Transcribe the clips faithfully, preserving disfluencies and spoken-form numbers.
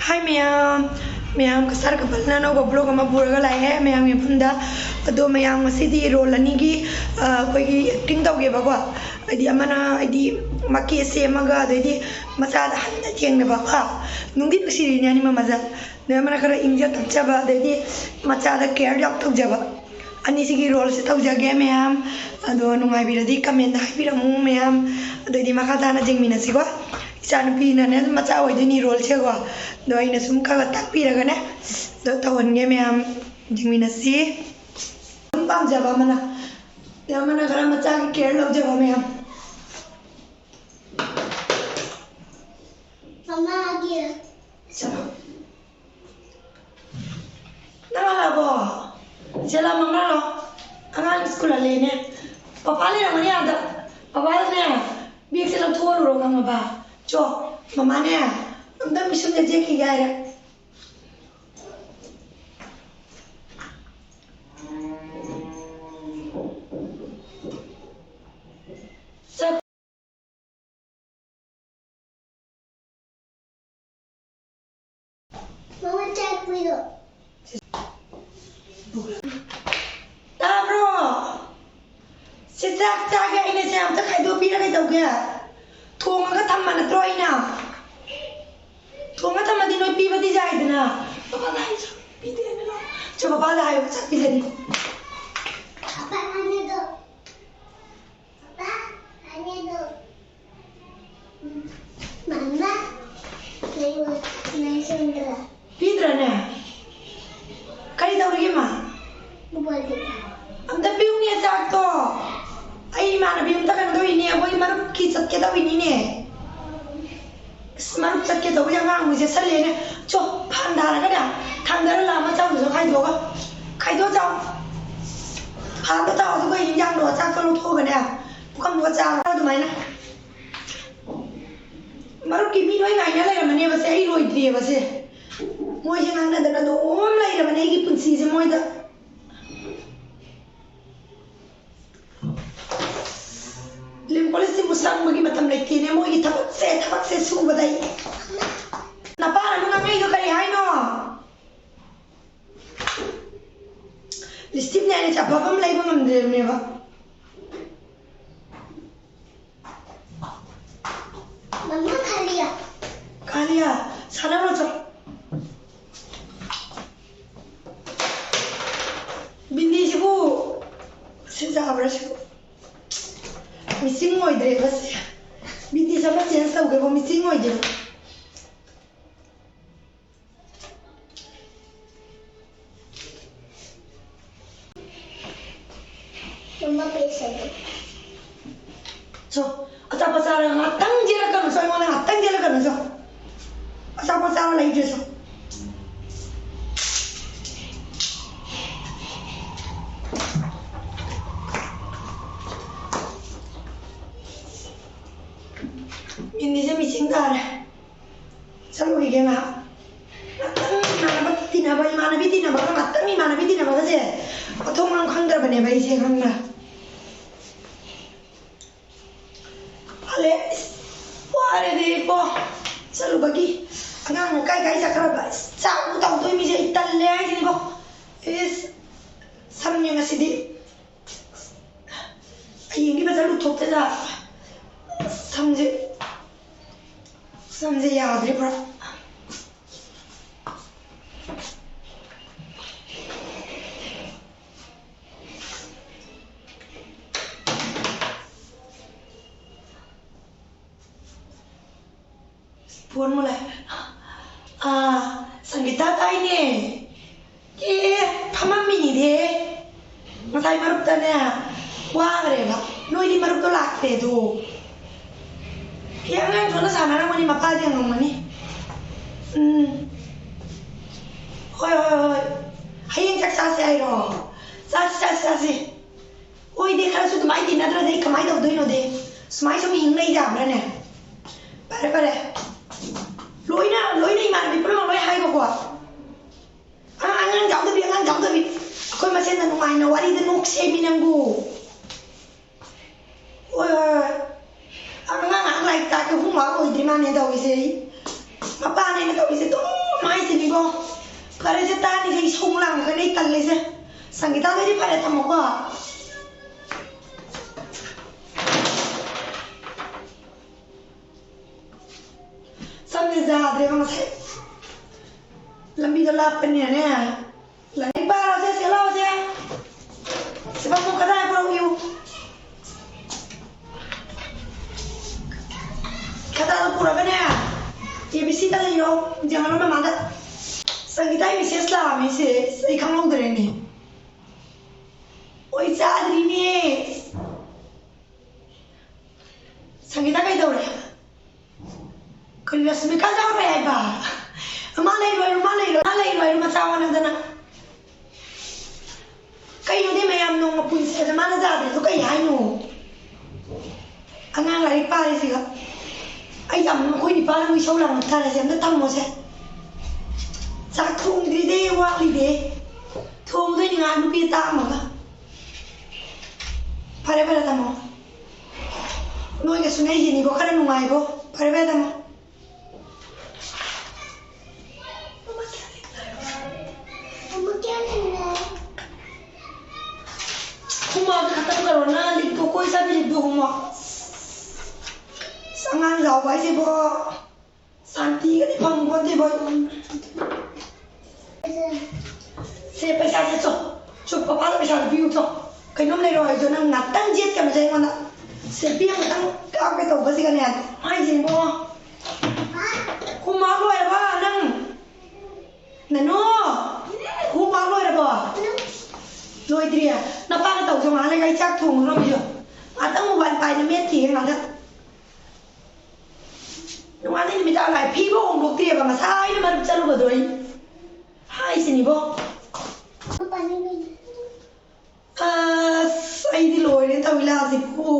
ꯍꯥꯏ ꯃꯌꯥꯝ, ꯃꯌꯥꯝ ꯀꯁꯥꯔ ꯀꯄꯜꯅ ꯑꯅꯧꯕ ꯕ꯭ꯂꯣꯒ ꯑꯃ ꯄꯨꯔꯒ ꯂꯥꯛꯑꯦ ꯃꯌꯥꯝꯒꯤ ꯃꯐꯝꯗ꯫ ꯑꯗꯣ ꯃꯌꯥꯝ ꯉꯁꯤꯗꯤ ꯔꯣꯜ ꯑꯅꯤꯒꯤ, ꯑ, ꯑꯩꯈꯣꯏꯒꯤ ꯑꯦꯛꯇꯤꯡ ꯇꯧꯒꯦꯕꯀꯣ꯫ ꯍꯥꯏꯗꯤ ꯑꯃꯅ ꯍꯥꯏꯗꯤ ꯃꯀꯦ ꯁꯦꯝꯃꯒ, ꯑꯗꯩꯗꯤ ꯃꯆꯥꯗ ꯍꯟꯅ ꯌꯦꯡꯗꯕꯀꯣ꯫ ꯅꯨꯡꯗꯤ ꯅꯨꯡꯁꯤꯔꯤꯅꯦ ꯑꯅꯤꯃꯛ ꯃꯁꯛ꯫ ꯑꯗꯩ ꯑꯃꯅ ꯈꯔ ꯏꯪꯖ ꯇꯞꯆꯕ, ꯑꯗꯩꯗꯤ ꯃꯆꯥꯗ ꯀꯦꯌꯔ ꯌꯥꯝ ꯇꯧꯖꯕ꯫ ꯑꯅꯤꯁꯤꯒꯤ ꯔꯣꯜꯁꯦ ꯇꯧꯖꯒꯦ ꯃꯌꯥꯝ꯫ ꯑꯗꯣ ꯅꯨꯡꯉꯥꯏꯕꯤꯔꯗꯤ ꯀꯃꯦꯟꯗ ꯍꯥꯏꯕꯤꯔꯝꯃꯨ ꯃꯌꯥꯝ꯫ ꯑꯗꯨꯑꯣꯏꯗꯤ ꯃꯈꯥ ꯇꯥꯅ ꯌꯦꯡꯃꯤꯟꯅꯁꯤꯀꯣ꯫ ꯏꯆꯥꯅꯨꯄꯤꯅꯅꯦ ꯑꯗꯨꯝ ꯃꯆꯥ ꯑꯣꯏꯗꯣꯏꯅꯤ ꯔꯣꯜꯁꯦꯀꯣ꯫ ꯑꯗꯣ ꯑꯩꯅ ꯁꯨꯝ ꯈꯔ ꯈꯔ ꯇꯥꯛꯄꯤꯔꯒꯅꯦ꯫ ꯑꯗꯣ ꯇꯧꯍꯟꯒꯦ ꯃꯌꯥꯝ, ꯌꯦꯡꯃꯤꯟꯅꯁꯤ꯫ ꯑꯗꯨꯝ ꯄꯥꯝꯖꯕ ꯑꯃꯅ, ꯑꯃꯅ ꯈꯔ ꯃꯆꯥꯒꯤ ꯀꯦꯌꯔ ꯂꯧꯖꯕ ꯃꯌꯥꯝ꯫ ꯃꯃꯥꯒꯤ꯫ ꯅꯪ ꯍꯜꯂꯛꯑꯕꯣ? ꯏꯆꯦ ꯂꯥ, ꯃꯉꯥꯂꯣ? ꯑꯉꯥꯡ ꯁ꯭ꯀꯨꯜ ꯍꯜꯂꯛꯑꯦꯅꯦ꯫ ꯄꯄꯥ ꯂꯩꯔꯝꯒꯅꯤ ꯑꯥꯗ꯫ ꯄꯄꯥꯗꯅꯦ, ꯕꯦꯒꯁꯦ ꯂꯧꯊꯣꯛꯍꯜꯂꯨꯔꯣ, ꯈꯪꯉꯕ? ꯆꯣ, ꯃꯃꯥꯅꯦ, ꯑꯝꯇ ꯃꯤꯁꯨꯝꯗ ꯆꯦꯛꯈꯤꯒꯦ ꯍꯥꯏꯔꯦ꯫ ꯃꯃꯥ, ꯆꯥꯛ ꯄꯤꯔꯣ꯫ ꯇꯥꯕ꯭ꯔꯣ? ꯁꯤ ꯆꯥꯛ ꯆꯥꯒꯦ ꯑꯩꯅ ꯁꯦ ꯑꯝꯇ ꯈꯥꯏꯗꯣꯛꯄꯤꯔ ꯀꯩꯗꯧꯒꯦ? ꯊꯣꯡꯉꯒ ꯊꯝꯕ ꯅꯠꯇ꯭ꯔꯣ ꯑꯩꯅ? ꯊꯣꯡꯉ ꯊꯝꯃꯗꯤ ꯅꯣꯏ ꯄꯤꯕꯗꯤ ꯌꯥꯏꯗꯅ꯫ ꯄꯄꯥꯗ ꯍꯥꯏꯌꯨ ꯆꯣ, ꯄꯤꯗꯦꯅ ꯂꯥꯎ꯫ ꯆꯣ, ꯄꯄꯥꯗ ꯍꯥꯏꯌꯨ, ꯆꯥꯛ ꯄꯤꯖꯅꯤ꯫ ꯄꯄꯥ, ꯑꯅꯤꯗꯣ꯫ ꯄꯄꯥ, ꯑꯅꯤꯗꯣ꯫ ꯃꯃꯥ, ꯂꯩ, ꯂꯩ ꯁꯣꯝꯗ꯫ ꯄꯤꯗ꯭ꯔꯅꯦ? ꯀꯔꯤ ꯇꯧꯔꯤꯒꯦ, ꯃꯥ? ꯃꯣꯕꯥꯏꯜ ꯂꯦꯖꯦꯟ꯫ ꯑꯝꯇ ꯄꯤꯌꯨꯅꯦ ꯆꯥꯛꯇꯣ꯫ ꯑꯩ ꯏꯃꯥꯟꯅꯕꯤ ꯑꯝꯇ ꯀꯩꯅꯣ ꯇꯧꯔꯤꯅꯦ, ꯑꯩꯈꯣꯏ ꯃꯔꯨꯞꯀꯤ ꯆꯠꯀꯦ ꯇꯧꯔꯤꯅꯤꯅꯦ꯫ ꯑꯁ, ꯃꯔꯨꯞ ꯆꯠꯀꯦ ꯇꯧꯕꯁꯦ ꯑꯉꯥꯡ ꯑꯃ ꯆꯦꯠꯁꯜꯂꯦꯅꯦ꯫ ꯆꯣ, ꯐꯥꯟ ꯊꯥꯔꯒꯅꯦ, ꯊꯥꯡꯗꯔ ꯂꯥꯝꯃ ꯆꯥꯔꯨꯆꯣ, ꯈꯥꯏꯗꯣꯛꯑꯒ꯫ ꯈꯥꯏꯗꯣꯛꯑ ꯆꯥꯎ꯫ ꯐꯥꯟꯗꯣ ꯆꯥꯎ, ꯑꯗꯨꯒ ꯌꯦꯟꯖꯥꯡꯗꯣ ꯆꯥꯛꯇꯣ ꯂꯧꯊꯣꯛꯑꯒꯅꯦ, ꯄꯨꯈꯝꯗꯨꯒ ꯆꯥꯔꯣ ꯑꯗꯨꯃꯥꯏꯅ꯫ ꯃꯔꯨꯞꯀꯤ ꯃꯤ ꯂꯣꯏ ꯉꯥꯏꯅ ꯂꯩꯔꯝꯃꯅꯦꯕ ꯁꯦ, ꯑꯩ ꯂꯣꯏꯗ꯭ꯔꯤꯑꯕ ꯁꯦ꯫ ꯃꯣꯏꯁꯦ ꯉꯥꯡꯅꯗꯅ ꯑꯗꯨꯝ ꯂꯩꯔꯕꯅꯦ ꯑꯩꯒꯤ ꯄꯨꯟꯁꯤꯁꯦ ꯃꯣꯏꯗ꯫ ꯂꯤꯝ ꯀꯣꯂꯦꯖꯁꯤꯕꯨ ꯁꯪꯕꯒꯤ ꯃꯇꯝ ꯂꯩꯇꯦꯅꯦ, ꯃꯣꯏꯒꯤ ꯊꯕꯛꯁꯦ, ꯊꯕꯛꯁꯦ ꯁꯨꯕꯗ ꯑꯩ꯫ ꯅꯄꯥꯅ ꯑꯃꯨꯛ ꯉꯥꯡꯉꯛꯏꯗꯣ ꯁꯥꯟꯅꯔꯣ ꯆꯣ꯫ ꯕꯤꯟꯗꯤꯁꯤꯕꯨ ꯁꯤ ꯌꯥꯕ꯭ꯔꯥ ꯁꯤꯕꯨ? ꯃꯤꯁꯤꯡ ꯑꯣꯏꯗ꯭ꯔꯦꯕ ꯁꯦ꯫ ꯕꯤꯟꯗꯤꯁꯦ ꯑꯃ change ꯇꯧꯒꯦꯕꯨ ꯃꯤꯁꯤꯡ ꯑꯣꯏꯗꯦꯕ꯫ ꯃꯃꯥ ꯄꯦꯁ ꯍꯥꯏꯕ꯫ ꯆꯣ, ꯑꯆꯥꯄꯣꯠ ꯆꯥꯔꯒ ꯉꯥꯛꯇꯪ ꯆꯦꯜꯂꯛꯀꯅꯨ ꯆꯣ, ꯑꯩꯉꯣꯟꯗ ꯉꯥꯛꯇꯪ ꯆꯦꯜꯂꯛꯀꯅꯨ ꯆꯣ꯫ ꯑꯆꯥꯄꯣꯠ ꯆꯥꯔ ꯂꯩꯗ꯭ꯔꯦ ꯆꯣ꯫ ꯃꯤꯅꯤꯠꯁꯦ ꯃꯤꯁꯤꯡ ꯇꯥꯔꯦ꯫ ꯆꯠꯂꯨꯈꯤꯒꯦ ꯉꯥꯏꯍꯥꯛ꯫ ꯉꯥꯛꯇꯪ ꯏꯃꯥꯟꯅꯕ ꯇꯤꯟꯅꯕ, ꯏꯃꯥꯟꯅꯕꯤ ꯇꯤꯟꯅꯕꯒ, ꯉꯥꯛꯇꯪ ꯏꯃꯥꯟꯅꯕꯤ ꯇꯤꯟꯅꯕꯒꯁꯦ ꯃꯊꯣꯡ ꯃꯔꯝ ꯈꯪꯗ꯭ꯔꯕꯅꯦꯕ ꯑꯩꯁꯦ, ꯈꯪꯕ꯭ꯔꯥ? ꯍꯜꯂꯦ꯫ ꯏꯁ, ꯋꯥꯔꯦꯗ ꯏꯕꯣ꯫ ꯆꯠꯂꯨꯕꯒꯤ ꯑꯉꯥꯡꯅ ꯀꯥꯏ ꯀꯥꯏ ꯆꯠꯈ꯭ꯔꯕ? ꯏꯁ, ꯆꯥꯛꯄꯨ ꯇꯧꯗꯣꯏ ꯃꯤꯁꯦ ꯑꯩ ꯇꯜꯂꯦ ꯍꯥꯏꯁꯤꯅꯤꯕꯣ꯫ ꯏꯁ, ꯁꯝꯅꯦ ꯉꯁꯤꯗꯤ꯫ ꯍꯌꯦꯡꯗꯤ ꯐꯖꯅ ꯂꯨꯊꯣꯛꯇ ꯌꯥꯔꯣꯏ꯫ ꯁꯝꯁꯦ, ꯁꯝꯁꯦ ꯌꯥꯗ꯭ꯔꯦ ꯄꯨꯔꯥ꯫ ꯐꯣꯟ ꯑꯃ ꯂꯥꯛꯑꯦ꯫ ꯑꯥ, ꯁꯪꯒꯤꯇꯥ ꯇꯥꯏꯅꯦ꯫ ꯑꯦ, ꯐꯝꯃꯝꯃꯤꯅꯤꯅꯦ꯫ ꯉꯁꯥꯏ ꯃꯔꯨꯞꯇꯅꯦ, ꯋꯥꯈ꯭ꯔꯦꯕ꯫ ꯅꯣꯏꯗꯤ ꯃꯔꯨꯞꯇꯣ ꯂꯥꯛꯇꯦ ꯑꯗꯣ꯫ ꯑꯦ, ꯑꯉꯥꯡ ꯁꯣꯝꯗ ꯁꯥꯟꯅꯔꯝꯒꯅꯤ, ꯃꯄꯥꯗꯤ ꯌꯦꯡꯉꯝꯒꯅꯤ꯫ ꯎꯝ꯫ ꯍꯣꯏ, ꯍꯣꯏ, ꯍꯣꯏ꯫ ꯍꯌꯦꯡ ꯆꯥꯛ ꯆꯥꯁꯦ ꯍꯥꯏꯔꯣ? ꯆꯥꯁꯤ, ꯆꯥꯁꯤ, ꯆꯥꯁꯤ꯫ ꯍꯣꯏꯗꯤ, ꯈꯔꯁꯨ ꯑꯗꯨꯃꯥꯏꯅ ꯇꯤꯟꯅꯗ꯭ꯔꯗꯤ ꯑꯩ ꯀꯃꯥꯏꯅ ꯇꯧꯗꯣꯏꯅꯣꯗꯤ? ꯁꯨꯃꯥꯏ ꯁꯨꯝ ꯍꯤꯡ ꯂꯩ ꯌꯥꯕ꯭ꯔꯥꯅꯦ? ꯐꯔꯦ, ꯐꯔꯦ꯫ ꯂꯣꯏꯅ, ꯂꯣꯏꯅ ꯏꯃꯥꯟꯅꯕꯤ ꯄꯨꯝꯅꯃꯛ ꯂꯣꯏ ꯍꯥꯏꯈꯣꯀꯣ꯫ ꯑꯉꯥꯡ, ꯑꯉꯥꯡ ꯌꯥꯎꯗꯕꯤ, ꯑꯉꯥꯡ ꯌꯥꯎꯗꯕꯤ꯫ ꯑꯩꯈꯣꯏ ꯃꯁꯦꯟꯗ ꯅꯨꯡꯉꯥꯏꯅ ꯋꯥꯔꯤꯗ ꯅꯣꯛꯁꯦꯃꯤ ꯅꯪꯕꯨ꯫ ꯍꯣꯏ, ꯍꯣꯏ, ꯍꯣꯏ꯫ ꯑꯉꯥꯡ ꯉꯥꯏꯍꯥꯛ ꯂꯥꯏꯔꯤꯛ ꯇꯥꯛꯀꯦ, ꯍꯣꯝꯋꯥꯛ ꯂꯣꯏꯗ꯭ꯔꯤ ꯃꯥꯅꯦ ꯇꯧꯔꯤꯁꯦ꯫ ꯑꯩ ꯃꯄꯥꯅꯦꯅ ꯇꯧꯔꯤꯁꯦ ꯑꯗꯨꯝ ꯍꯥꯏꯁꯤꯅꯤꯀꯣ꯫ ꯐꯔꯦꯁꯦ, ꯇꯥꯅꯤꯁꯦ, ꯏꯁꯧ ꯂꯥꯡꯉꯒꯅꯦ ꯑꯩ ꯇꯜꯂꯤꯁꯦ꯫ ꯁꯪꯒꯤꯇꯥ, ꯑꯗꯨꯗꯤ ꯐꯔꯦ, ꯊꯝꯃꯣꯀꯣ꯫ ꯁꯝꯁꯦ ꯌꯥꯗ꯭ꯔꯦꯕ ꯉꯁꯥꯏ꯫ ꯂꯝꯕꯤꯗꯣ ꯂꯥꯞꯄꯅꯤꯅꯅꯦ꯫ ꯂꯥꯏꯔꯤꯛ ꯄꯥꯔꯣꯁꯦ, ꯁꯦ ꯂꯥꯎꯁꯦ꯫ ꯁꯦ ꯄꯥꯕꯨꯡ ꯀꯗꯥꯏ ꯄꯨꯔꯛꯎ? ꯈꯗꯥꯡꯗ ꯄꯨꯔꯒꯅꯦ, A B C ꯗ ꯂꯩꯔꯣ꯫ ꯌꯦꯡꯍꯜꯂꯣ ꯃꯃꯥꯗ꯫ ꯁꯪꯒꯤꯇꯥꯒꯤ message ꯂꯥꯛꯑꯝꯃꯤ ꯁꯦ, ꯑꯩ ꯈꯪꯍꯧꯗ꯭ꯔꯦꯅꯦ꯫ ꯑꯣꯏ ꯆꯥꯗ꯭ꯔꯤꯅꯦ꯫ ꯁꯪꯒꯤꯇꯥ ꯀꯩꯗꯧꯔꯦ? ꯀꯩꯅꯣ ꯔꯁꯃꯤꯀꯥ ꯌꯥꯎꯔꯦ ꯍꯥꯏꯕ? ꯃꯥ ꯂꯩꯔꯣꯏ, ꯃꯥ ꯂꯩꯔꯣꯏ, ꯃꯥ ꯂꯩꯔꯣꯏ, ꯃꯆꯥ ꯋꯥꯅꯗꯅ꯫ ꯀꯩꯅꯣꯅꯦ ꯃꯌꯥꯝ ꯅꯣꯡꯃ ꯄꯨꯟꯁꯦ ꯍꯥꯏꯕꯗ ꯃꯥꯅ ꯌꯥꯗ꯭ꯔꯤꯗꯣ ꯀꯩ ꯍꯥꯏꯅꯣ? ꯑꯉꯥꯡ ꯂꯥꯏꯔꯤꯛ ꯄꯥꯔꯤꯁꯤꯒ꯫ ꯑꯩ ꯌꯥꯝ ꯃꯈꯣꯏ ꯅꯤꯄꯥꯅ ꯑꯃꯨꯛ ꯏꯁꯧ ꯂꯥꯡꯉꯛ ꯇꯥꯔꯦ꯫ ꯁꯦ ꯑꯝꯇ ꯊꯝꯃꯣꯁꯦ꯫ ꯆꯥꯛ ꯊꯣꯡꯗ꯭ꯔꯤꯗꯦ, ꯋꯥꯠꯂꯤꯗꯦ꯫ ꯊꯣꯡꯗꯣꯏꯅꯤ ꯉꯥꯏꯍꯥꯛ ꯅꯨꯄꯤ ꯇꯥꯛꯑꯝꯃꯒ꯫ ꯐꯔꯦ, ꯐꯔꯦ, ꯊꯝꯃꯣ꯫ ꯅꯣꯏꯒ ꯁꯨꯅꯩꯁꯤꯅꯤꯀꯣ, ꯈꯔ ꯅꯨꯡꯉꯥꯏꯀꯣ꯫ ꯐꯔꯦ, ꯐꯔꯦ, ꯊꯝꯃꯣ꯫ ꯍꯨꯃꯥꯗ ꯈꯇꯝ ꯀꯔꯣ ꯅꯥ ꯂꯤꯛꯇꯣ ꯀꯣꯏ ꯆꯥꯕꯤ ꯂꯤꯛꯇꯣ ꯍꯨꯃꯥ꯫ ꯑꯁ, ꯑꯉꯥꯡ ꯌꯥꯎꯕ ꯍꯥꯏꯁꯤꯕꯣ ꯁꯥꯟꯇꯤꯒꯗꯤ ꯐꯪꯄꯣꯟꯇꯦꯕꯣ꯫ ꯁꯦ, ꯄꯩꯁꯥꯁꯦ ꯆꯣ꯫ ꯆꯣ, ꯄꯄꯥꯗ ꯄꯩꯁꯥꯗꯣ ꯄꯤꯌꯨ ꯆꯣ꯫ ꯀꯩꯅꯣꯝ ꯂꯩꯔꯣ ꯍꯥꯏꯁꯨ ꯅꯪ ꯉꯥꯛꯇꯪ ꯌꯦꯠꯀꯅꯨꯁꯦ ꯑꯩꯉꯣꯟꯗ꯫ ꯁꯦ, ꯄꯤꯌꯨ ꯉꯥꯛꯇꯪ ꯀꯥꯞꯀꯦ ꯇꯧꯕꯁꯤꯒꯅꯦ꯫ ꯍꯥꯏꯁꯤꯅꯤꯕꯣ꯫ ꯍꯨꯃꯥ ꯂꯣꯏꯔꯕ ꯅꯪ? ꯅꯅꯨ, ꯍꯨꯃꯥ ꯂꯣꯏꯔꯕꯣ? ꯂꯣꯏꯗ꯭ꯔꯤ꯫ ꯅꯄꯥꯒ ꯇꯧꯁꯣ, ꯉꯥꯏꯍꯥꯛ ꯂꯩꯔꯒ ꯑꯩ ꯆꯥꯛ ꯊꯣꯡꯉꯨꯔꯣ꯫ ꯉꯥꯛꯇꯪ mobile ꯄꯥꯏꯅ ꯃꯦꯠꯈꯤꯒꯦ ꯉꯥꯛꯇꯪ꯫ ꯅꯣꯡꯉꯥꯟꯗꯩ ꯅꯨꯃꯤꯠ ꯇꯥ ꯂꯥꯛꯑꯦ꯫ ꯐꯤꯕꯧ ꯍꯣꯡꯗꯣꯛꯇ꯭ꯔꯤꯑꯕ꯫ ꯉꯁꯥꯏꯅ ꯃꯔꯨꯞ ꯆꯠꯂꯨꯕꯗꯣ ꯑꯩ꯫ ꯍꯥꯏꯁꯤꯅꯤꯕꯣ꯫ ꯑꯁ, ꯑꯩꯗꯤ ꯂꯣꯏꯔꯦ ꯇꯧꯏ ꯂꯥꯁꯤꯕꯨ꯫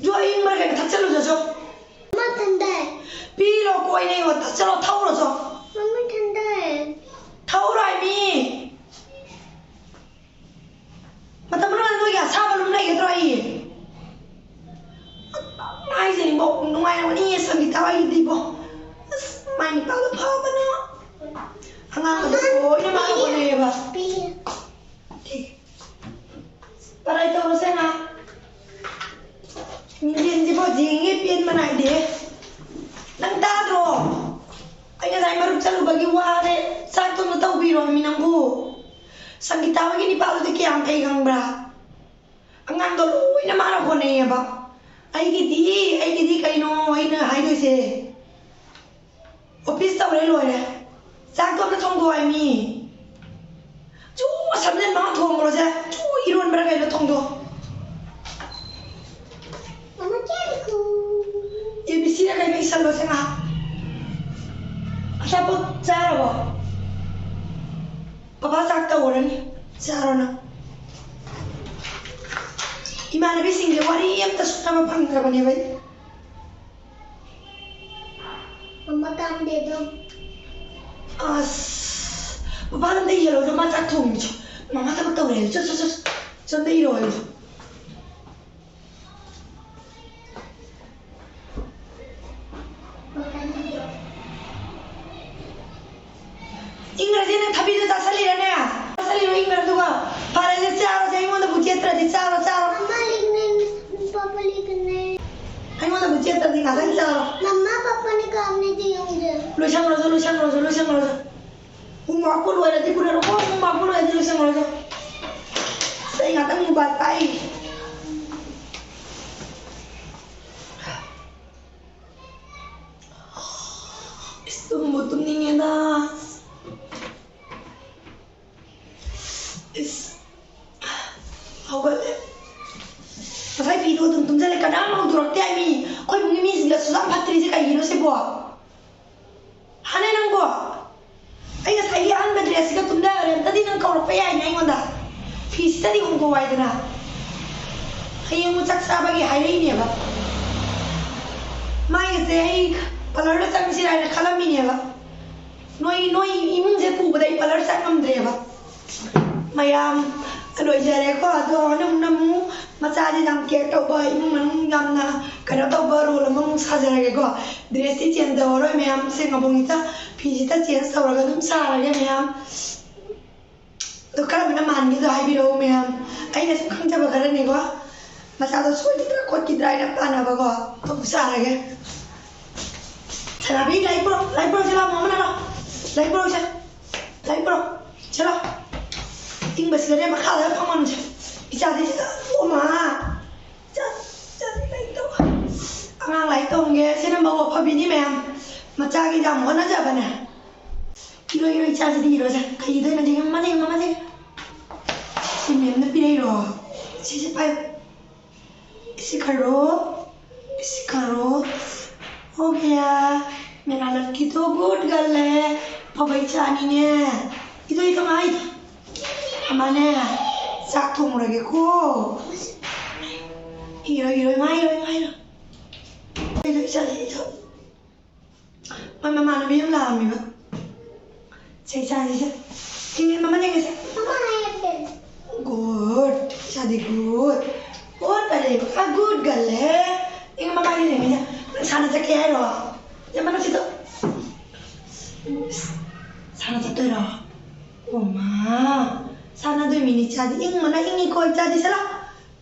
ꯖꯣ, ꯑꯏꯪꯕꯔ ꯀꯩꯅꯣ ꯊꯛꯆꯜꯂꯨ, ꯖꯣ, ꯖꯣ꯫ ꯃꯥ ꯊꯟꯗꯦ꯫ ꯄꯤꯔꯣ, ꯀꯣꯏꯅ ꯌꯣ-, ꯊꯛꯆꯜꯂꯣ, ꯊꯧꯔꯣ, ꯖꯣ꯫ ꯃꯃꯥ ꯊꯟꯗꯦ꯫ ꯊꯧꯔꯣ ꯍꯥꯏꯃꯤ꯫ ꯃꯇꯝ ꯄꯨꯝꯅꯃꯛꯇ ꯅꯣꯏꯒꯤ ꯑꯁꯥꯕ ꯑꯗꯨꯝ ꯂꯩꯒꯗ꯭ꯔꯣ ꯑꯩ? ꯍꯥꯏꯁꯤꯅꯤꯕꯣ, ꯅꯨꯡꯉꯥꯏꯔꯝꯒꯅꯤꯌꯦ ꯁꯪꯒꯤꯇꯥ ꯍꯣꯏꯒꯤꯗꯤꯕꯣ꯫ ꯑꯁ, ꯃꯥꯏ ꯅꯨꯄꯥꯗꯣ ꯐꯕꯅ꯫ ꯑꯉꯥꯡꯒꯗꯣ ꯂꯣꯏꯅ ꯃꯥꯅ ꯍꯣꯠꯅꯩꯌꯦꯕ꯫ ꯄꯤ꯫ ꯄꯤ꯫ ꯄꯔꯥꯏ ꯇꯧꯔꯁꯦ ꯉꯥ꯫ ꯃꯤꯡꯖꯦꯜꯁꯤꯕꯣ ꯌꯦꯡꯉꯦ ꯄꯦꯟꯕ ꯅꯥꯏꯗꯦ꯫ ꯅꯪ ꯇꯥꯗ꯭ꯔꯣ? ꯑꯩ ꯉꯁꯥꯏ ꯃꯔꯨꯞ ꯆꯠꯂꯨꯕꯒꯤ ꯋꯥꯔꯦ꯫ ꯆꯥꯛꯇꯣ ꯑꯝꯇ ꯇꯧꯕꯤꯔꯣ ꯃꯤ ꯅꯪꯕꯨ꯫ ꯁꯪꯒꯤꯇꯥ ꯍꯣꯏꯒꯤ ꯅꯤꯄꯥꯗꯨꯗꯤ ꯀꯌꯥꯝ ꯐꯩ ꯈꯪꯕ꯭ꯔꯥ? ꯑꯉꯥꯡꯗꯣ ꯂꯣꯏꯅ ꯃꯥꯅ ꯍꯣꯠꯅꯩꯌꯦꯕ꯫ ꯑꯩꯒꯤꯗꯤ, ꯑꯩꯒꯤꯗꯤ ꯀꯩꯅꯣ ꯑꯩꯅ ꯍꯥꯏꯗꯣꯏꯁꯦ? ꯑꯣꯐꯤꯁ ꯇꯧꯔꯦ ꯂꯣꯏꯔꯦ꯫ ꯆꯥꯛꯇꯣ ꯑꯝꯇ ꯊꯣꯡꯗꯣꯛꯑꯣ ꯍꯥꯏꯃꯤ꯫ ꯆꯨ ꯁꯝꯖꯟ ꯃꯥ ꯊꯣꯡꯈ꯭ꯔꯣꯁꯦ꯫ ꯆꯨ ꯏꯔꯣꯟꯕ꯭ꯔꯥ ꯀꯩꯅꯣ ꯊꯣꯡꯗꯣꯛꯑꯣ꯫ ꯃꯃꯥ ꯀꯌꯥ ꯂꯩꯈꯣ? ꯑꯦ ꯕꯤ ꯁꯤꯔ ꯀꯩꯅꯣ ꯏꯁꯜꯂꯣꯁꯦ ꯉꯥꯏꯍꯥꯛ꯫ ꯑꯆꯥꯄꯣꯠ ꯆꯥꯔꯕꯣ? ꯕꯕꯥ ꯆꯥꯛ ꯇꯧꯔꯅꯤ꯫ ꯆꯥꯔꯣ ꯅꯪ꯫ ꯏꯃꯥꯟꯅꯕꯤꯁꯤꯡꯁꯦ ꯋꯥꯔꯤ ꯑꯝꯇ ꯁꯨꯅꯕ ꯐꯪꯗ꯭ꯔꯕꯅꯦꯕ ꯑꯩ꯫ ꯃꯃꯥ ꯀꯥꯝꯗꯦ ꯑꯗꯨꯝ꯫ ꯑꯁ, ꯃꯄꯥꯗ ꯑꯝꯇ ꯌꯦꯜꯍꯧꯗꯣ, ꯃꯥ ꯆꯥꯛ ꯊꯣꯡꯉꯤꯁꯦ꯫ ꯃꯃꯥ ꯊꯕꯛ ꯇꯧꯔꯦ ꯍꯥꯏꯕ꯫ ꯆꯣ, ꯆꯣ, ꯆꯣ, ꯆꯣ꯫ ꯆꯣ, ꯑꯝꯇ ꯏꯔꯣ ꯍꯥꯏꯕ꯫ ꯏꯪꯈ꯭ꯔꯗꯤ ꯅꯪ ꯊꯕꯤꯗꯣ ꯆꯥꯁꯜꯂꯤꯔꯅꯦ? ꯆꯥꯁꯜꯂꯤꯔꯣ ꯏꯪꯈ꯭ꯔꯗꯨꯒ? ꯐꯔꯦꯁꯦ, ꯆꯥꯔꯣꯁꯦ, ꯑꯩꯉꯣꯟꯗꯕꯨ ꯆꯦꯠꯇ꯭ꯔꯗꯤ ꯆꯥꯔꯣ, ꯆꯥꯔꯣ꯫ ꯃꯃꯥ ꯂꯤꯛꯅꯦ, ꯄꯥꯄꯥ ꯂꯤꯛꯅꯦ꯫ ꯑꯩꯉꯣꯟꯗꯕꯨ ꯆꯦꯠꯇ꯭ꯔꯗꯤ ꯉꯥꯛꯇꯪ ꯆꯥꯔꯣ꯫ ꯃꯃꯥ, ꯄꯥꯄꯥꯅ ꯀꯥꯝꯅꯤꯗꯤ ꯌꯦꯡꯒꯦ꯫ ꯂꯣꯏꯁꯟꯈ꯭ꯔꯣꯁꯦ, ꯂꯣꯏꯁꯟꯈ꯭ꯔꯣꯁꯦ, ꯂꯣꯏꯁꯟꯈ꯭ꯔꯣꯁꯦ꯫ ꯍꯣꯝꯋꯥꯛꯄꯨ ꯂꯣꯏꯔꯗꯤ ꯄꯨꯅꯔꯛꯑꯣ, ꯍꯣꯝꯋꯥꯛꯄꯨ ꯂꯣꯏꯔꯗꯤ ꯂꯣꯏꯁꯟꯈ꯭ꯔꯣꯁꯦ꯫ ꯑꯁ, ꯑꯩ ꯉꯥꯛꯇꯪ ꯃꯣꯕꯥꯏꯜ ꯄꯥꯏ꯫ ꯏꯁ, ꯇꯨꯝꯕꯨ ꯇꯨꯝꯅꯤꯡꯉꯦꯗ꯫ ꯏꯁ, ꯍꯧꯒꯠꯂꯦ꯫ ꯉꯁꯥꯏ ꯐꯤꯗꯣ ꯑꯗꯨꯝ ꯇꯨꯝꯖꯜꯂꯦ, ꯀꯅꯥꯝ ꯍꯧꯗꯣꯔꯛꯇꯦ ꯍꯥꯏꯃꯤ꯫ ꯑꯩꯈꯣꯏ ꯏꯃꯨꯡꯒꯤ ꯃꯤꯁꯤꯡꯁꯦ ꯑꯁꯨꯛ ꯌꯥꯝ ꯐꯠꯇ꯭ꯔꯤꯁꯦ ꯀꯩꯒꯤꯅꯣ ꯁꯤꯕꯣ? ꯍꯥꯟꯅ ꯅꯪꯕꯣ? ꯑꯩ ꯉꯁꯥꯏꯒꯤ ꯑꯍꯟꯕ ꯗ꯭ꯔꯦꯁꯁꯤꯒ ꯇꯨꯝꯊꯈ꯭ꯔꯦ꯫ ꯑꯝꯇꯗꯤ ꯅꯪ ꯀꯧꯔꯛꯄ ꯌꯥꯏꯅꯦ ꯑꯩꯉꯣꯟꯗ꯫ ꯐꯤꯁꯤꯗꯗꯤ ꯍꯣꯡꯗꯣꯛꯑꯣ ꯍꯥꯏꯗꯅ꯫ ꯍꯌꯦꯡ ꯑꯃꯨꯛ ꯆꯥꯛ ꯆꯥꯕꯒꯤ ꯍꯥꯏꯔꯛꯏꯅꯦꯕ꯫ ꯃꯥꯏꯒꯁꯦ ꯑꯩ ꯄꯥꯔꯂꯔꯗ ꯆꯪꯁꯤꯔꯥ ꯍꯥꯏꯅ ꯈꯜꯂꯝꯃꯤꯅꯦꯕ꯫ ꯅꯣꯏ, ꯅꯣꯏ ꯏꯃꯨꯡꯁꯦ ꯄꯨꯕꯗ ꯑꯩ ꯄꯥꯔꯂꯔ ꯆꯪ ꯉꯝꯗ꯭ꯔꯦꯕ꯫ ꯃꯌꯥꯝ ꯂꯣꯏꯖꯔꯦꯀꯣ꯫ ꯑꯗꯣ ꯅꯃꯨꯛ, ꯅꯃꯨꯛ ꯃꯆꯥꯁꯦ ꯌꯥꯝ ꯀꯦꯌꯔ ꯇꯧꯕ, ꯏꯃꯨꯡ ꯃꯅꯨꯡ ꯌꯥꯝꯅ ꯀꯩꯅꯣ ꯇꯧꯕ ꯔꯣꯜ ꯑꯃꯃꯨꯛ ꯁꯥꯖꯔꯒꯦꯀꯣ꯫ ꯗ꯭ꯔꯦꯁꯇꯤ ꯆꯦꯟꯖ ꯇꯧꯔꯔꯣꯏ ꯃꯌꯥꯝ, ꯁꯦ ꯉꯥꯕꯣꯡ ꯈꯤꯇ ꯐꯤꯁꯤꯇ ꯆꯦꯟꯖ ꯇꯧꯔꯒ ꯑꯗꯨꯝ ꯁꯥꯔꯒꯦ ꯃꯌꯥꯝ꯫ ꯑꯗꯣ ꯀꯔꯝꯕꯅ ꯃꯥꯟꯒꯦꯗꯣ ꯍꯥꯏꯕꯤꯔꯛꯑꯣ ꯃꯌꯥꯝ꯫ ꯑꯩꯅ ꯁꯨꯝ ꯈꯪꯖꯕ ꯈꯔꯅꯤꯀꯣ꯫ ꯃꯆꯥꯗꯣ ꯁꯣꯏꯈꯤꯗ꯭ꯔꯥ ꯈꯣꯠꯈꯤꯗ꯭ꯔꯥ ꯍꯥꯏꯅ ꯄꯥꯅꯕꯀꯣ꯫ ꯑꯗꯨꯝ ꯁꯥꯔꯒꯦ꯫ ꯁꯅꯥꯕꯤ, ꯂꯥꯏꯔꯤꯛ ꯄꯨꯔꯛ, ꯂꯥꯏꯔꯤꯛ ꯄꯨꯔꯛꯁꯦ ꯂꯥꯛꯑꯣ, ꯃꯃꯥ ꯂꯥꯛꯑꯣ꯫ ꯂꯥꯏꯔꯤꯛ ꯄꯨꯔꯛꯁꯦ꯫ ꯂꯥꯏꯔꯤꯛ ꯄꯨꯔꯛ꯫ ꯁꯦ ꯂꯥꯛꯑꯣ꯫ ꯏꯪꯕꯁꯤꯗꯅꯦ ꯃꯈꯥꯗ ꯐꯝꯃꯝꯁꯦ꯫ ꯏꯆꯥꯗꯤ ꯁꯤꯗ, ꯑꯣ ꯃꯥ꯫ ꯏꯆꯥ, ꯏꯆꯥꯗꯤ ꯂꯥꯏꯔꯤꯛ ꯇꯧ-, ꯑꯉꯥꯡ ꯂꯥꯏꯔꯤꯛ ꯇꯧꯍꯟꯒꯦ꯫ ꯁꯤꯅ ꯃꯧ ꯑꯐꯕꯤꯅꯤ ꯃꯌꯥꯝ꯫ ꯃꯆꯥꯒꯤ ꯌꯥꯝ ꯍꯣꯠꯅꯖꯕꯅꯦ꯫ ꯏꯔꯣꯏ, ꯏꯔꯣꯏ, ꯏꯆꯥꯁꯤꯗꯤ ꯏꯔꯣꯏꯁꯦ꯫ ꯀꯩ ꯏꯗꯣꯏꯅꯣ? ꯌꯦꯡꯉꯝꯃꯅꯤ, ꯌꯦꯡꯉꯝꯃꯅꯤ꯫ ꯁꯤ ꯃꯦꯝꯅ ꯄꯤꯔꯛꯏꯔꯣ? ꯁꯤꯁꯦ ꯄꯥꯏꯌꯨ꯫ ꯏꯁꯤ ꯈꯔꯣ, ꯏꯁꯤ ꯈꯔꯣ꯫ ꯍꯣ ꯒꯌꯥ, ꯃꯦꯔꯥ ꯂꯛꯀꯤ ꯇꯣ ꯒꯨꯗ ꯒꯔꯜ ꯍꯦ꯫ ꯑꯐꯕ ꯏꯆꯥꯅꯤꯅꯦ꯫ ꯏꯗꯣ, ꯏꯗꯣ, ꯉꯥ ꯏꯗꯣ꯫ ꯑꯃꯅꯦ, ꯆꯥꯛ ꯊꯣꯡꯉꯨꯔꯒꯦꯀꯣ꯫ ꯏꯔꯣ, ꯏꯔꯣ, ꯉꯥ ꯏꯔꯣ, ꯉꯥ ꯏꯔꯣ꯫ ꯏꯗꯣ, ꯏꯆꯥꯁꯦ, ꯏꯗꯣ꯫ ꯃꯣꯏ ꯃꯃꯥꯟꯅꯕꯤ ꯑꯃ ꯂꯥꯛꯑꯝꯃꯦꯕ꯫ ꯁꯦ, ꯏꯆꯥꯁꯦ, ꯁꯦ꯫ ꯁꯤ ꯃꯃꯥ ꯌꯦꯡꯉꯁꯦ꯫ ꯒꯨꯗ꯫ ꯏꯆꯥꯗꯤ ꯒꯨꯗ꯫ ꯒꯨꯗ ꯀꯔꯤ? ꯑ, ꯒꯨꯗ ꯒꯔꯜ ꯍꯦ꯫ ꯌꯦꯡꯉꯣ ꯃꯃꯥ ꯌꯦꯡꯉꯤꯁꯦ꯫ ꯅꯪ ꯁꯥꯟꯅ ꯆꯠꯀꯦ ꯍꯥꯏꯔꯣ? ꯌꯦꯡꯉꯣ ꯅꯪ ꯁꯤꯗꯣ꯫ ꯁꯥꯟꯅ ꯆꯠꯇꯣꯏꯔꯣ? ꯑꯣ ꯃꯥ꯫ ꯁꯥꯟꯅꯗꯣꯏ ꯃꯤꯅꯤ ꯏꯆꯥꯗꯤ꯫ ꯏꯪꯕꯅ ꯏꯪꯉꯤꯀꯣ ꯏꯆꯥꯗꯤ꯫ ꯆꯠꯂꯣ꯫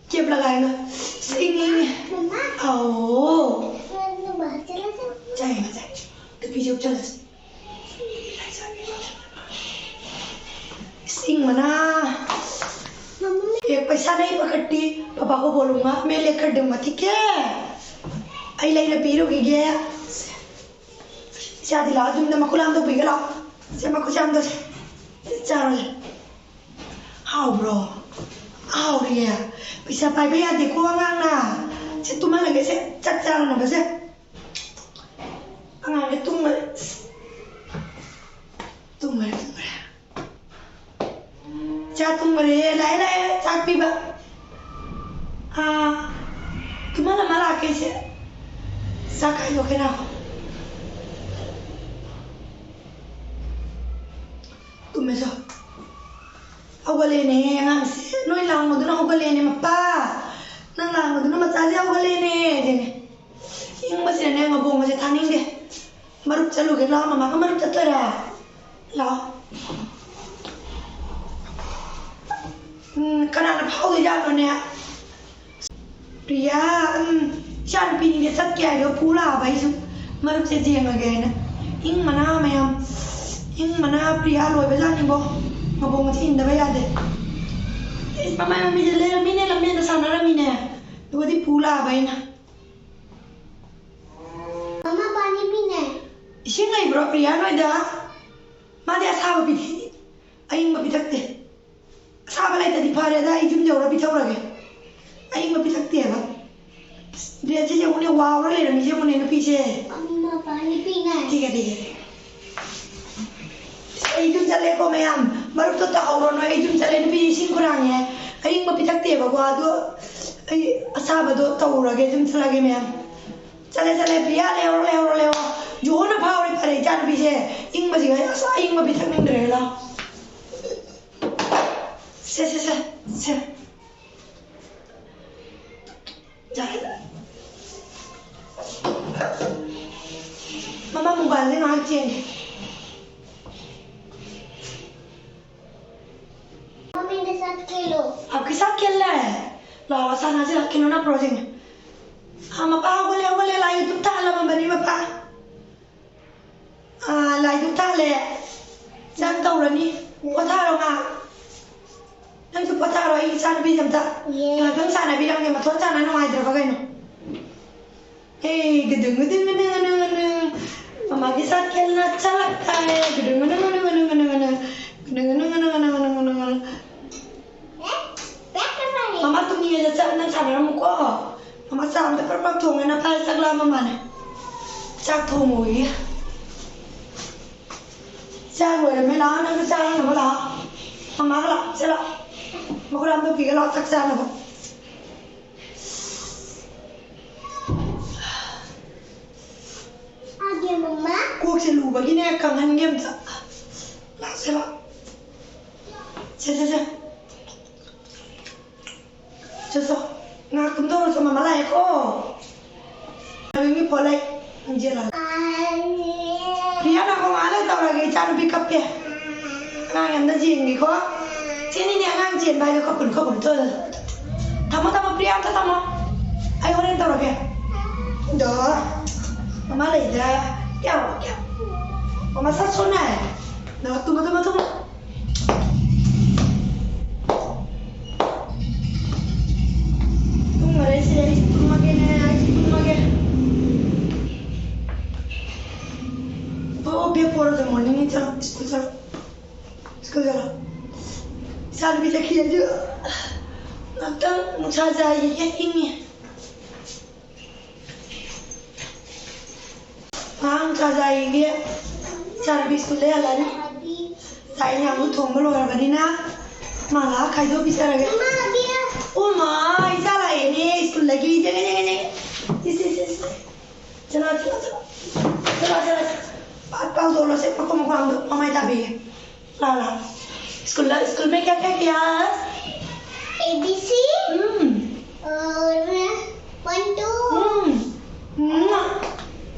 ꯀꯦꯞ ꯂꯒꯥꯏꯅ꯫ ꯏꯪ, ꯏꯪ, ꯏꯪ꯫ ꯃꯃꯥ꯫ ꯑꯧ꯫ ꯃꯃꯥ, ꯆꯠꯂꯁꯦ꯫ ꯆꯥꯏ, ꯆꯥꯏ꯫ ꯇꯨꯄꯤꯁꯦ ꯎꯞꯁꯜꯂꯁꯤ꯫ ꯏꯁ, ꯏꯪꯕꯅ꯫ ꯃꯃꯥ꯫ ꯑꯦ, ꯄꯩꯁꯥ ꯅꯍꯤ ꯄꯀꯠꯇꯤ, ꯄꯄꯥ ꯀꯣ ꯕꯣꯂꯨꯡꯒꯥ, ꯃꯦ ꯂꯦꯀꯔ ꯗꯨꯡꯒꯥ, ꯊꯤꯛ ꯍꯦ? ꯑꯩ ꯂꯩꯔ ꯄꯤꯔꯨꯈꯤꯒꯦ꯫ ꯏꯆꯥꯗꯤ ꯂꯥꯛꯑꯣ, ꯌꯨꯝꯗ ꯃꯈꯨ ꯂꯥꯝꯗꯣꯛꯄꯤꯒꯦ ꯂꯥꯛꯑꯣ꯫ ꯁꯦ, ꯃꯈꯨ ꯆꯥꯝꯗꯣꯁꯦ꯫ ꯆꯥꯔꯣꯁꯦ꯫ ꯍꯥꯎꯕ꯭ꯔꯣ? ꯍꯥꯎꯔꯤꯌꯦ꯫ ꯄꯩꯁꯥ ꯄꯥꯏꯕ ꯌꯥꯗꯦꯀꯣ ꯑꯉꯥꯡꯅ꯫ ꯁꯦ, ꯇꯨꯝꯍꯜꯂꯒꯦ ꯁꯦ꯫ ꯆꯥꯛ ꯆꯥꯔꯨꯅꯕ ꯁꯦ꯫ ꯑꯉꯥꯡꯁꯦ ꯇꯨꯝꯈ꯭ꯔꯦ꯫ ꯇꯨꯝꯈ꯭ꯔꯦ, ꯇꯨꯝꯈ꯭ꯔꯦ꯫ ꯆꯥꯛ ꯇꯨꯝꯈ꯭ꯔꯦ꯫ ꯂꯥꯛꯑꯦ, ꯂꯥꯛꯑꯦ ꯆꯥꯛ ꯄꯤꯕ꯫ ꯑꯥ, ꯇꯨꯝꯍꯜꯂꯝꯃ ꯂꯥꯛꯀꯦ ꯁꯦ꯫ ꯆꯥꯛ ꯈꯥꯏꯗꯣꯛꯀꯦ ꯉꯥꯏꯈꯣ꯫ ꯇꯨꯝꯃꯦ ꯆꯣ꯫ ꯍꯧꯒꯠꯂꯦꯅꯦ ꯑꯉꯥꯡꯁꯦ꯫ ꯅꯣꯏ ꯂꯥꯡꯕꯗꯨꯅ ꯍꯧꯒꯠꯂꯦꯅꯦ ꯃꯄꯥ꯫ ꯅꯪ ꯂꯥꯡꯕꯗꯨꯅ ꯃꯆꯥꯁꯦ ꯍꯧꯒꯠꯂꯦꯅꯦ꯫ ꯑꯗꯨꯅꯦ꯫ ꯏꯪꯕꯁꯤꯅꯅꯦ ꯉꯕꯣꯡꯒꯁꯦ ꯊꯥꯅꯤꯡꯗꯦ꯫ ꯃꯔꯨꯞ ꯆꯠꯂꯨꯒꯦ ꯂꯥꯛꯑꯣ, ꯃꯃꯥꯒ ꯃꯔꯨꯞ ꯆꯠꯇꯣꯏꯔꯥ? ꯂꯥꯛꯑꯣ꯫ ꯎꯝ, ꯀꯅꯥꯅ ꯐꯥꯎꯗꯣꯏꯖꯥꯠꯅꯣꯅꯦ? ꯄ꯭ꯔꯤꯌꯥ, ꯎꯝ, ꯏꯆꯥꯅꯨꯄꯤꯅꯤꯅꯦ ꯆꯠꯀꯦ ꯍꯥꯏꯗꯣ ꯄꯨ ꯂꯥꯛꯑꯕ ꯑꯩꯁꯨ꯫ ꯃꯔꯨꯞꯁꯦ ꯌꯦꯡꯉꯒꯦ ꯍꯥꯏꯅ꯫ ꯏꯪ ꯃꯅꯥ ꯃꯌꯥꯝ, ꯏꯪ ꯃꯅꯥ ꯄ꯭ꯔꯤꯌꯥ ꯂꯣꯏꯕꯖꯥꯠꯅꯤꯕꯣ꯫ ꯃꯕꯣꯡ ꯑꯁꯤ ꯏꯟꯗꯕ ꯌꯥꯗꯦ꯫ ꯏꯁ, ꯃꯃꯥꯏ ꯃꯃꯤꯁꯦ ꯂꯩꯔꯝꯃꯤꯅꯦ, ꯂꯝꯕꯦꯟꯗ ꯁꯥꯟꯅꯔꯝꯃꯤꯅꯦ꯫ ꯑꯗꯨꯒꯗꯤ ꯄꯨ ꯂꯥꯛꯑꯕ ꯑꯩꯅ꯫ ꯃꯃꯥ, ꯄꯥꯅꯤ ꯄꯤꯅꯦ꯫ ꯏꯁꯤꯡ ꯂꯩꯕ꯭ꯔꯣ ꯄ꯭ꯔꯤꯌꯥ ꯅꯣꯏꯗ? ꯃꯥꯗꯤ ꯑꯁꯥꯕ ꯄꯤꯊꯛꯏ, ꯑꯏꯪꯕ ꯄꯤꯊꯛꯇꯦ꯫ ꯑꯁꯥꯕ ꯂꯩꯇꯗꯤ ꯐꯔꯦꯗ, ꯑꯩ ꯌꯨꯝ ꯌꯧꯔ ꯄꯤꯊꯛꯎꯔꯒꯦ꯫ ꯑꯏꯪꯕ ꯄꯤꯊꯛꯇꯦꯕ꯫ ꯗ꯭ꯔꯦꯁꯁꯦ ꯌꯦꯡꯉꯨꯅꯦ, ꯋꯥꯎꯔ ꯂꯩꯔꯝꯃꯤꯁꯦ ꯌꯦꯡꯉꯨꯅꯦ, ꯅꯨꯄꯤꯁꯦ꯫ ꯃꯃꯥ, ꯄꯥꯅꯤ ꯄꯤꯅꯦ꯫ ꯊꯤꯒꯦ, ꯊꯤꯒꯦ, ꯊꯤꯒꯦ꯫ ꯑꯩ ꯌꯨꯝ ꯆꯠꯂꯦꯀꯣ ꯃꯌꯥꯝ, ꯃꯔꯨꯞꯇꯣ ꯇꯧꯍꯧꯔꯣ ꯅꯣꯏ꯫ ꯑꯩ ꯌꯨꯝ ꯆꯠꯂꯦ, ꯅꯨꯄꯤ ꯏꯁꯤꯡ ꯈꯨꯔꯥꯡꯉꯦ, ꯑꯏꯪꯕ ꯄꯤꯊꯛꯇꯦꯕꯀꯣ꯫ ꯑꯗꯣ ꯑꯩ ꯑꯁꯥꯕꯗꯣ ꯇꯧꯔꯒꯦ, ꯌꯨꯝ ꯆꯠꯂꯒꯦ ꯃꯌꯥꯝ꯫ ꯆꯠꯂꯦ, ꯆꯠꯂꯦ, ꯄ꯭ꯔꯤꯌꯥ, ꯂꯩꯍꯧꯔꯣ, ꯂꯩꯍꯧꯔꯣ, ꯂꯩꯍꯧꯔꯣ꯫ ꯖꯣꯍꯣꯟꯅ ꯐꯥꯎꯔꯦ, ꯐꯔꯦ, ꯏꯆꯥꯅꯨꯄꯤꯁꯦ ꯏꯪꯕꯁꯤꯒ ꯑꯁ ꯑꯏꯪꯕ ꯄꯤꯊꯛꯅꯤꯡꯗ꯭ꯔꯦ꯫ ꯂꯥꯎ꯫ ꯁꯦ, ꯁꯦ, ꯁꯦ, ꯁꯦ꯫ ꯌꯥꯔꯦ꯫ ꯃꯃꯥ ꯃꯣꯕꯥꯏꯜꯁꯦ ꯉꯥꯏꯍꯥꯛ ꯆꯦꯟꯒꯦ꯫ मम्मी के साथ खेलो। आपके साथ खेलना है? ꯂꯥꯛꯑꯣ, ꯁꯥꯟꯅꯁꯤ, ꯂꯥꯛꯑꯣ, ꯀꯩꯅꯣ ꯅ ꯄ꯭ꯔꯣꯖꯦꯛꯅꯦ꯫ ꯑꯥ, ꯃꯄꯥ ꯍꯧꯒꯠꯂꯦ, ꯍꯧꯒꯠꯂꯦ, ꯂꯥꯏ ꯙꯨꯞ ꯊꯥꯜꯂꯝꯃꯕꯅꯤ, ꯃꯄꯥ꯫ ꯑꯥ, ꯂꯥꯏ ꯙꯨꯞ ꯊꯥꯜꯂꯦ꯫ ꯆꯥꯛ ꯇꯧꯔꯅꯤ꯫ ꯄꯣꯊꯥꯔꯣ ꯉꯥꯏꯍꯥꯛ꯫ ꯅꯪꯁꯨ ꯄꯣꯊꯥꯔꯣ, ꯑꯩ ꯏꯆꯥꯅꯨꯄꯤꯁꯦ ꯑꯝꯇ ꯌꯦ꯫ ꯉꯥꯏꯍꯥꯛꯇꯪ ꯁꯥꯟꯅꯕꯤꯔꯝꯒꯦ, ꯃꯊꯣꯟ ꯁꯥꯟꯅ ꯅꯨꯡꯉꯥꯏꯇ꯭ꯔꯕ ꯀꯩꯅꯣ? ꯑꯦ, ꯒꯗꯪ ꯒꯗꯪ ꯒꯗꯪ ꯒꯗꯪ ꯒꯗꯪ꯫ ꯃꯃꯥꯒꯤ ꯁꯥꯠ ꯈꯦꯜꯅ ꯑꯆꯥ ꯂꯒꯇꯥ ꯍꯥꯏ꯫ ꯒꯗꯪ ꯒꯗꯪ ꯒꯗꯪ ꯒꯗꯪ ꯒꯗꯪ ꯒꯗꯪ꯫ ꯒꯗꯪ ꯒꯗꯪ ꯒꯗꯪ ꯒꯗꯪ ꯒꯗꯪ ꯒꯗꯪ꯫ ꯃꯃꯥ ꯇꯨꯝꯅꯤꯡꯉꯦꯗ, ꯆꯥꯛ ꯅꯪ ꯁꯥꯟꯅꯔꯝꯃꯨꯀꯣ꯫ ꯃꯃꯥ ꯆꯥꯛ ꯑꯝꯇ ꯄ꯭ꯔꯞ ꯄ꯭ꯔꯞ ꯊꯣꯡꯉꯦ, ꯅꯄꯥꯗꯤ ꯆꯥꯛ ꯂꯥꯝꯃ ꯃꯥꯜꯂꯦ꯫ ꯆꯥꯛ ꯊꯣꯡꯉꯣꯌꯦ꯫ ꯆꯥꯛ ꯂꯣꯏꯔꯝꯃꯦ, ꯂꯥꯛꯑꯣ ꯅꯪꯁꯨ ꯆꯥꯛ ꯂꯥꯝꯃꯕ ꯂꯥꯛꯑꯣ꯫ ꯃꯃꯥꯒ ꯂꯥꯛꯑꯣ, ꯁꯦ ꯂꯥꯛꯑꯣ꯫ ꯃꯈꯨꯠ ꯍꯥꯝꯗꯣꯛꯄꯤꯒꯦ ꯂꯥꯛꯑꯣ ꯆꯥꯛ ꯆꯥꯅꯕ꯫ ꯀꯣꯛꯁꯦ ꯂꯨꯕꯒꯤꯅꯦ, ꯀꯪꯍꯟꯒꯦ ꯑꯝꯇ꯫ ꯂꯥꯛꯁꯦ, ꯂꯥꯛ꯫ ꯁꯦ, ꯁꯦ, ꯁꯦ꯫ ꯁꯦ, ꯁꯦ꯫ ꯉꯥꯏꯍꯥꯛ ꯇꯨꯝꯊꯣꯛꯎꯔꯣ, ꯃꯃꯥ ꯂꯥꯛꯑꯦꯀꯣ꯫ ꯃꯃꯤꯒꯤ ꯄꯣꯠ ꯂꯩ꯫ ꯏꯟꯖꯦꯜ ꯂꯥꯛꯑꯦ꯫ ꯄ꯭ꯔꯤꯌꯥ, ꯅꯪ ꯃꯃꯥ ꯂꯩ ꯇꯧꯔꯒꯦ, ꯏꯆꯥꯅꯨꯄꯤ ꯀꯞꯄꯦ꯫ ꯑꯉꯥꯡ ꯑꯝꯇ ꯌꯦꯡꯒꯦꯀꯣ꯫ ꯁꯤꯅꯤꯅꯦ ꯑꯉꯥꯡ ꯆꯦꯟꯕ ꯍꯥꯏꯗꯣ, ꯀꯞꯄꯨꯅꯨ, ꯀꯞꯄꯨꯅꯨ, ꯇꯣ, ꯇꯣ, ꯇꯣ꯫ ꯊꯝꯃꯣ, ꯊꯝꯃꯣ, ꯄ꯭ꯔꯤꯌꯥ, ꯑꯝꯇ ꯊꯝꯃꯣ꯫ ꯑꯩ ꯍꯣꯔꯦꯟ ꯇꯧꯔꯒꯦ꯫ ꯗꯣ꯫ ꯃꯃꯥ ꯂꯩꯗ꯫ ꯀꯌꯥ ꯀꯌꯥ? ꯃꯃꯥ ꯁꯥ ꯁꯣꯟꯅ ꯍꯥꯏ꯫ ꯅ ꯇꯨꯝꯕ ꯇꯨꯝꯕ ꯇꯨꯝꯕ꯫ ꯇꯨꯝꯈꯔꯦ ꯁꯤꯗꯤ꯫ ꯑꯩꯁꯨ ꯇꯨꯝꯃꯒꯦꯅꯦ꯫ ꯑꯩꯁꯨ ꯇꯨꯝꯃꯒꯦ꯫ ꯑꯣ, ꯕꯦꯒ ꯄꯣꯔꯣ꯫ ꯃꯣꯔꯅꯤꯡꯒꯤ ꯆꯠꯂꯣ꯫ ꯁ꯭ꯀꯨꯜ ꯆꯠꯂꯣ꯫ ꯁ꯭ꯀꯨꯜ ꯆꯠꯂꯣ꯫ ꯏꯆꯥꯅꯨꯄꯤ ꯆꯠꯈꯤ꯫ ꯑꯩꯁꯨ ꯉꯥꯛꯇꯪ ꯅꯨꯡꯁꯥ ꯌꯥꯏꯈꯤꯒꯦ꯫ ꯏꯪꯉꯤ꯫ ꯑꯉꯥꯡ ꯆꯥꯖꯥꯏꯒꯤ ꯏꯆꯥꯅꯨꯄꯤ ꯁ꯭ꯀꯨꯜꯗ ꯍꯜꯂꯛꯑꯅꯤ꯫ ꯆꯥꯛ ꯏꯟꯖꯥꯡꯗꯨ ꯊꯣꯡꯕ ꯂꯣꯏꯔꯕꯅꯤꯅ ꯃꯥ ꯉꯥꯏꯍꯥꯛ ꯈꯥꯏꯗꯣꯛꯄꯤꯖꯔꯒꯦ꯫ ꯏꯃꯥ, ꯕꯤꯌꯔ꯫ ꯎꯃꯥ, ꯏꯆꯥ ꯂꯥꯛꯑꯦꯅꯦ ꯁ꯭ꯀꯨꯜꯗꯒꯤ꯫ ꯌꯦꯡꯉꯦ, ꯌꯦꯡꯉꯦ, ꯌꯦꯡꯉꯦ꯫ ꯏꯁ, ꯏꯁ, ꯏꯁ꯫ ꯆꯠꯂꯣ, ꯆꯠꯂꯣ, ꯆꯠꯂꯣ꯫ ꯆꯠꯂꯣ, ꯆꯠꯂꯣ, ꯆꯠꯂꯣ꯫ ꯄꯥꯛ ꯄꯥꯛ ꯇꯧꯔꯣꯁꯦ, ꯃꯈꯣꯡ ꯃꯈꯨꯠ ꯍꯥꯝꯗꯣꯛ ꯃꯃꯥꯏ ꯇꯥꯕꯤꯒꯦ꯫ ꯂꯥ, ꯂꯥ꯫ स्कूल, स्कूल में क्या क्या किया आज? एबीसी। हम्म। और वन, टू। हम्म। हम्म।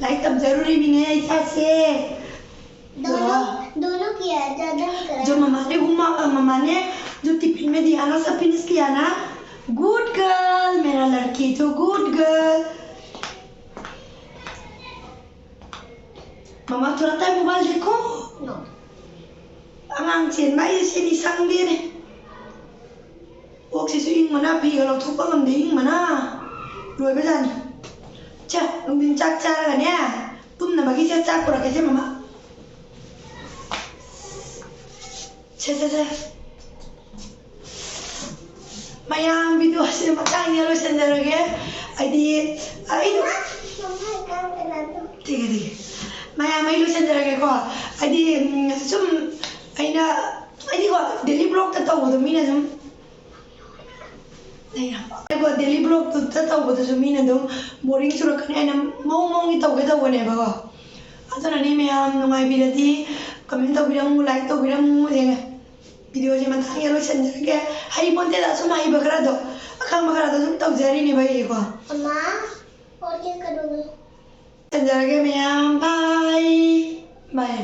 लाइक तब जरूरी भी नहीं है ऐसा से। दोनों, वाह। दोनों किया, ज्यादा नहीं करा। जो मम्मा ने घुमा, मम्मा ने जो टिफिन में दिया ना, सब फिनिश किया ना। गुड गर्ल, मेरा लड़की तो गुड गर्ल। मम्मा थोड़ा टाइम मोबाइल देखो। नो। ꯑꯉꯥꯡ ꯆꯦꯟꯕ ꯍꯥꯏꯁꯦ ꯁꯤꯅꯤ ꯁꯪꯗꯦꯅꯦ꯫ ꯑꯣꯛꯁꯤꯁꯨ ꯏꯪꯕꯅ ꯐꯤꯒ ꯂꯧꯊꯣꯛꯄ ꯉꯝꯗꯦ, ꯏꯪꯕꯅ ꯂꯣꯏꯕꯖꯥꯠꯅꯤ꯫ ꯁꯦ, ꯅꯨꯡꯊꯤꯟ ꯆꯥꯛ ꯆꯥꯔꯒꯅꯦ, ꯇꯨꯝꯅꯕꯒꯤꯁꯦ ꯆꯥꯛ ꯄꯨꯔꯛꯀꯦꯁꯦ ꯃꯃꯥ꯫ ꯁꯦ, ꯁꯦ, ꯁꯦ꯫ ꯃꯌꯥꯝ ꯚꯤꯗꯤꯑꯣꯁꯦ ꯃꯇꯥꯡꯁꯤꯗ ꯂꯣꯏꯁꯤꯟꯖꯔꯒꯦ꯫ ꯍꯥꯏꯗꯤ, ꯑꯩꯅ ꯊꯤꯒꯦ, ꯊꯤꯒꯦ꯫ ꯃꯌꯥꯝ ꯑꯩ ꯂꯣꯏꯁꯤꯟꯖꯔꯒꯦꯀꯣ꯫ ꯍꯥꯏꯗꯤ, ꯎꯝ, ꯁꯨꯝ ꯑꯩꯅ, ꯑꯩꯗꯤꯀꯣ, ꯗꯦꯂꯤ ꯕ꯭ꯂꯣꯛꯇ ꯇꯧꯕꯗꯣ ꯃꯤꯅ ꯁꯨꯝ ꯑꯩꯀꯣ, ꯗꯦꯂꯤ ꯕ꯭ꯂꯣꯛꯇꯨꯗ ꯇꯧꯕꯗꯨꯁꯨ ꯃꯤꯅ ꯑꯗꯨꯝ ꯕꯣꯔꯤꯡ ꯆꯨꯔꯛꯀꯅꯤ ꯍꯥꯏꯅ ꯃꯑꯣꯡ ꯃꯑꯣꯡꯒꯤ ꯇꯧꯒꯦ ꯇꯧꯕꯅꯦꯕꯀꯣ꯫ ꯑꯗꯨꯅꯅꯦ ꯃꯌꯥꯝ ꯅꯨꯡꯉꯥꯏꯕꯤꯔꯗꯤ ꯀꯃꯦꯟ ꯇꯧꯕꯤꯔꯝꯃꯨ, ꯂꯥꯏꯛ ꯇꯧꯕꯤꯔꯝꯃꯨ꯫ ꯌꯦꯡꯉꯦ, ꯚꯤꯗꯤꯑꯣꯁꯦ ꯃꯇꯥꯡꯁꯤꯗ ꯂꯣꯏꯁꯤꯟꯖꯔꯒꯦ꯫ ꯍꯩ ꯄꯣꯟꯇꯦꯗ, ꯑꯁꯨꯝ ꯑꯍꯩꯕ ꯈꯔꯗꯣ, ꯑꯈꯪꯕ ꯈꯔꯗꯣ ꯁꯨꯝ ꯇꯧꯖꯔꯤꯅꯦꯕ ꯑꯩꯁꯦꯀꯣ꯫ ꯑꯃ, ꯄꯣꯟꯇꯦ ꯀꯩꯗꯧꯕ? ꯂꯣꯏꯁꯤꯟꯖꯔꯒꯦ ꯃꯌꯥꯝ, ꯕꯥꯏ ꯕꯥꯏ꯫